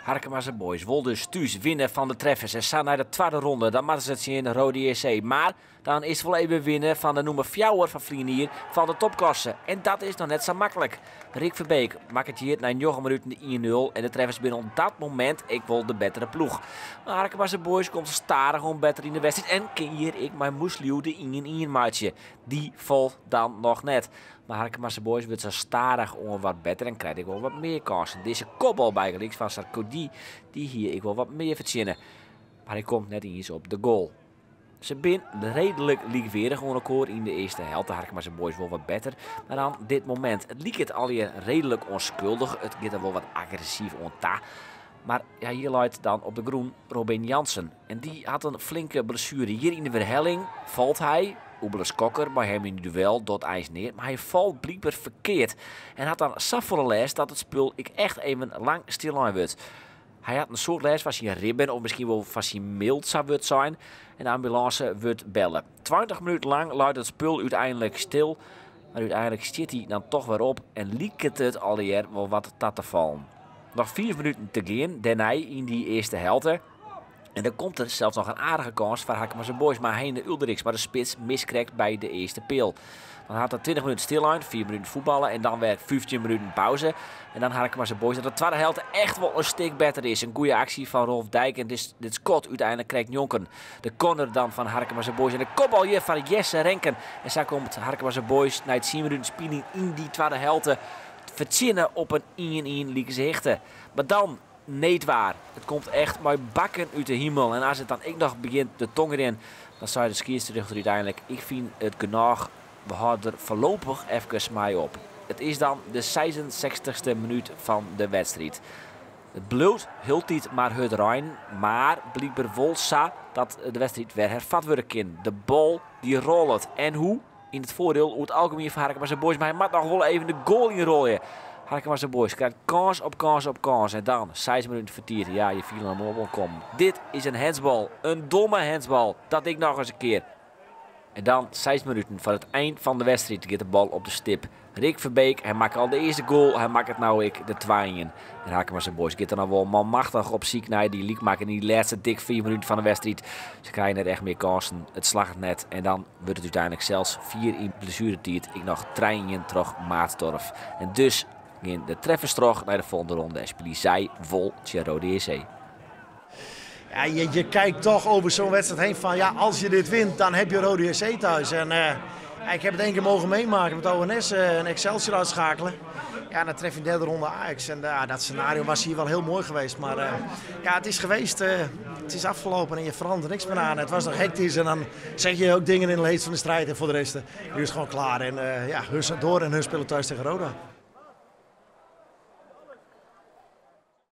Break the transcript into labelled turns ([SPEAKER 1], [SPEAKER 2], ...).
[SPEAKER 1] Harkemase Boys wol dus thús winne fan de Treffers en sa nei de twadde ronde. Dan moatte se tsjin Roda JC. Mar dan is it wol even winne fan de nûmer fjouwer fan ferline jier fan de topklasse. En dat is noch net sa maklik. Rick Verbeek makket hjir nei njoggen minuten de 1-0 en de Treffers binne op dat momint ek wol de bettere ploech. Mar Harkemase Boys komt stadichoan better yn de wedstriid en kin hjir ek mei Musliu de 1-1 meitsje. Dy falt dan noch net. Mar Harkemase Boys wurdt sa stadichoan wat better en krijt ek wol wat mear kânsen. Dizze kopbal bygelyks fan Sarkodie, dy hie ek wol wat mear fertsjinne. Mar hy komt net iens op de goal. Se binne reedlik lykweardich oan elkoar yn de earste helte. Harkemase Boys wol wat better. Mar dan dit momint. It liket allegear reedlik ûnskuldich. It giet der wol wat agressyf oan ta. Mar ja, hjir leit dan op de grûn Robin Jansen. En dy hat in flinke blessuere. Hjir yn de werhelling falt hy. Oebele Skokker mei him yn duel docht eins neat. Mar hy falt blykber ferkeard. En hat dan safolle lêst dat it spul ek echt even lang stillein wurdt. Hy hat in soad lêst fan syn ribben of miskien wol fan syn milt, sa wurdt sein. En de ambulânse wurdt belle. 20 minuten lang leit it spul úteinlik stil. Mar úteinlik stiet hy dan toch wer op en liket it allegear wol wat ta te fallen. Noch 5 minuten te gean dêrnei yn dy earste helte. En dan komt der sels noch in aardige kâns foar Harkemase Boys mei Heine Ulderiks, mar de spits mist krekt by de earste peal. Dan hat er 20 minuten stillein, 4 minuten fuotballe en dan wer 15 minuten pauze. En dan Harkemase Boys dat de twadde helte echt wol in stik better is. In goede aksje fan Rolf Dijk en dit skot úteinlik krekt njonken. De corner dan fan Harkemase Boys en de kopbal hjir fan Jesse Renken. En sa komt Harkemase Boys nei 10 minuten spyljen yn dy twadde helte fertsjinne op in 1-1 likense hichte. Mar dan needwaar. It komt echt mei bakken út de himel. En as it dan ek noch begjint te tongerjen, dan sei de skiedsrjochter úteinlik: Ik fyn it genôch, we hâlde der foarlopich efkes mei op. It is dan de 66ste minút fan de wedstriid. It bliuwt hieltyd mar hurd reinen, mar blykber wol sa dat de wedstriid wer herfat wurde kin. De bal dy rôlet. En hoe? Yn it foardiel oer it algemien foar Harkemase Boys, mar hy moat noch wol even de goal ynrolje. Harkemase Boys krijt kâns op kâns op kâns. En dan, 6 minuten foar tiid, ja, je fiele him oankommen. Dit is in handsbal, in domme handsbal. Dat ek noch ris in kear. En dan, 6 minuten foar it ein fan de wedstriid, giet de bal op de stip. Rick Verbeek, hy makke al de earste goal, hy makket no ek de 2-1. En Harkemase Boys giet der noch wol manmachtich op syk nei dy lykmakker yn dy lêste dik 5 minuten fan de wedstriid. Se krije net echt mear kânsen, it slagget net en dan wurdt it úteinlik sels fier yn blessueretiid ek noch 3-1 troch Maasdorf. En dus gean de Treffers troch nei de folgjende ronde en spylje sy wol tsjin Roda JC.
[SPEAKER 2] Ja, je kijkt toch over zo'n wedstrijd heen van ja, als je dit wint, dan heb je Roda JC thuis. En ik heb het één keer mogen meemaken met ONS en Excelsior uitschakelen. Ja, dan tref je in de derde ronde Ajax. En dat scenario was hier wel heel mooi geweest. Maar ja, het is geweest. Het is afgelopen en je verandert er niks meer aan. Het was nog hectisch en dan zeg je ook dingen in de heet van de strijd. En voor de rest, nu is het gewoon klaar. En ja, hun zijn door en hun spelen thuis tegen Roda.